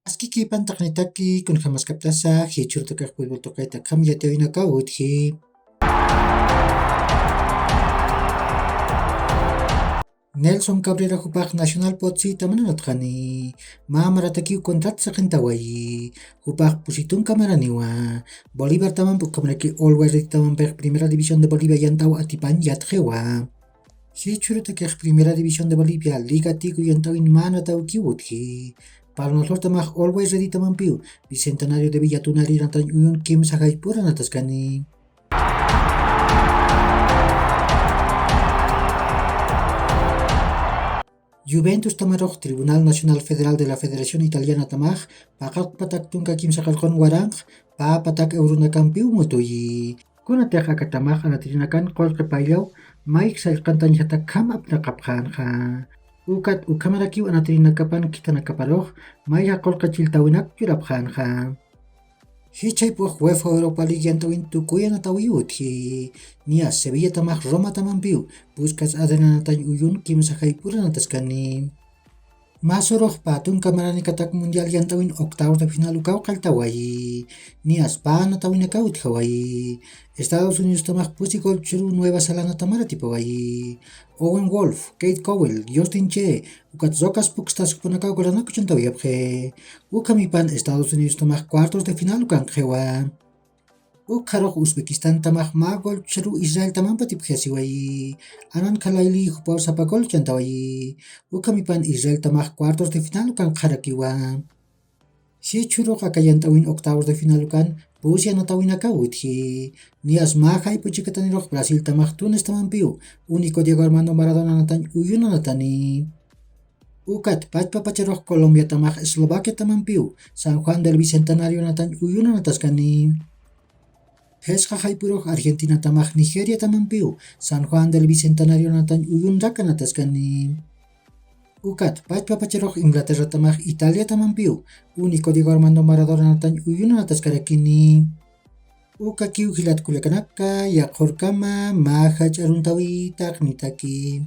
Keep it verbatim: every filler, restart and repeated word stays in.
Aski kipantaqnitaki kunjamaskaptasa jichhurutakax futbol tuqayta kham yatiyawinakaw utji. Nelson Cabrera jupax Nacional Potsita mananatqani, mä maratakiw contrat saqintawayi. Jupax pusi tunka maraniwa. Bolívar tamampi ukhamaraki Always Ready tamampix Primera División de Bolivia yant'aw atipañ yatxiwa. Jichhurutakix Primera División de Bolivia Liga Tigo yant'awin mä natawkiw utji. Palma Flor tamax Always Ready tamampiw Bicentenario de Villa Tunari natañ uyun kimsa jayp'ura nataskani. Juventus tamarux Tribunal Nacional Federal de la Federación Italiana tamax paqallq patak tunka kimsa qallqun waranq pä patak euronakampiw mutuyi. Kunatix aka tamax anatirinakan qullqi payllaw mayj sallqantañjatak kham apnaqapxänxa. Ukat ukhamarakiw anatirinakapan khithanakaparux mayja qullqi chilltawinak churapxänxa. Jichhaypux UEFA Europa League yant'awin tukuy anatawiw utji. Niyas Sevilla tamax Roma tamampiw Puskas Adriana natañ uyun kimsa jayp'ura nataskani. Mä surux pä tunka maranikatak mundial yant'awin octavos de final ukaw qalltawayi. Niyas pä anatawinakaw utjawayi. Estados Unidos tamax pusi gol churu Nueva Zelanda tamar atipawayi. Owen Wolf, Kate Cowell, Justin Che, ukat Zokas Pukstas jupanakaw golanak uchantawiyapxi. Ukhamipan Estados Unidos tamax cuartos de final ukankxiwa. Ukharux Uzbekistan tamax mä gol churu Israel tamampa atipjasiwayi. Anan Khalayli jupaw sapa gol chantawayi. Ukhamipan Israel tamax cuartos de final ukankxarakiwa. Jichhurux aka yant'awin octavos de final ukan pusi anatawinakaw utji. Niyas mä jayp'u chikatanirux Brasil tamax Túnez tamampiw único Diego Armando Maradona natañ uyun anatani. Ukat pachpa pacharux Colombia tamax Eslovaquia tamampiw San Juan del Bicentenario natañ uyun anataskani. Phisqa jayp'urux Argentina tamax Nigeria tamampiw San Juan del Bicentenario natañ uyun rak anataskani. Ukat pachpa pacharux Inglaterra tamax Italia tamampiw único Diego Armando Maradona natañ uyun anataskarakini. Ukakiw jilat kullakanaka, yaqhurkama mä jach'a aruntawi taqnitaki.